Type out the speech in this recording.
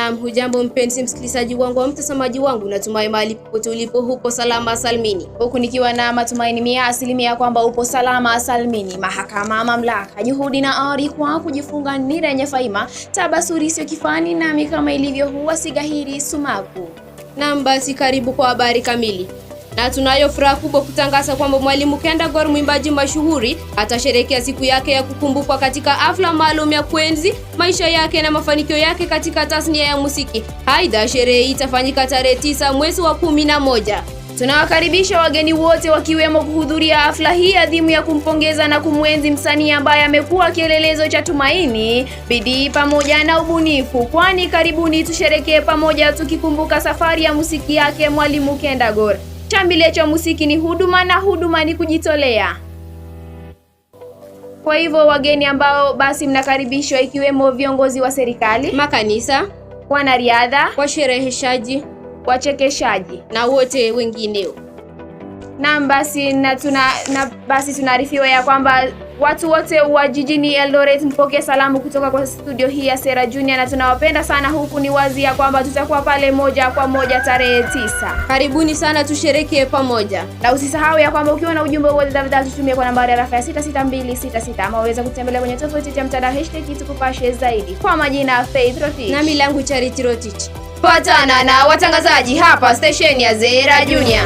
Naam, hujambo mpenzi msikilizaji wangu wa mtazamaji wangu, natumai mahali popote ulipo hupo salama salmini. Huku nikiwa na matumaini 100% kwamba upo salama salmini. Mahakama, mamlaka, juhudi na ari kwa kujifunga nira yenye faima, tabasuri isiyo kifani, nami kama ilivyo huwa sigahiri sumaku. Naam, basi karibu kwa habari kamili. Na tunayo furaha kubwa kutangaza kwamba Mwalimu Kendagor, mwimbaji mashuhuri, atasherehekea siku yake ya kukumbukwa katika hafla maalum ya kuenzi maisha yake na mafanikio yake katika tasnia ya muziki. Aidha, sherehe hii itafanyika tarehe 9 mwezi wa 11. Tunawakaribisha wageni wote wakiwemo kuhudhuria hafla hii adhimu ya kumpongeza na kumwenzi msanii ambaye amekuwa kielelezo cha tumaini, bidii pamoja na ubunifu. Kwani karibuni tusherekee pamoja tukikumbuka safari ya muziki yake Mwalimu Kendagor. Chambile cha muziki ni huduma na huduma ni kujitolea. Kwa hivyo wageni ambao basi mnakaribishwa ikiwemo viongozi wa serikali, makanisa, wanariadha, washereheshaji, wachekeshaji na wote wengineo. Naam, basi na tuna na basi tunaarifiwa ya kwamba watu wote wa jijini Eldoret mpokee salamu kutoka kwa studio hii ya Sera Junior, na tunawapenda sana, huku ni wazi ya kwamba tutakuwa pale moja kwa moja tarehe 9. Karibuni sana tusherekee pamoja. Na usisahau ya kwamba ukiwa na ujumbe wowote tafadhali tutumie kwa nambari ya rafa ya 66266 ama waweza kutembelea kwenye tovuti ya mtandao #tukupashe zaidi. Kwa majina Faith Rotich nami langu Charity Rotich. Patana na watangazaji hapa stesheni ya Zera Junior.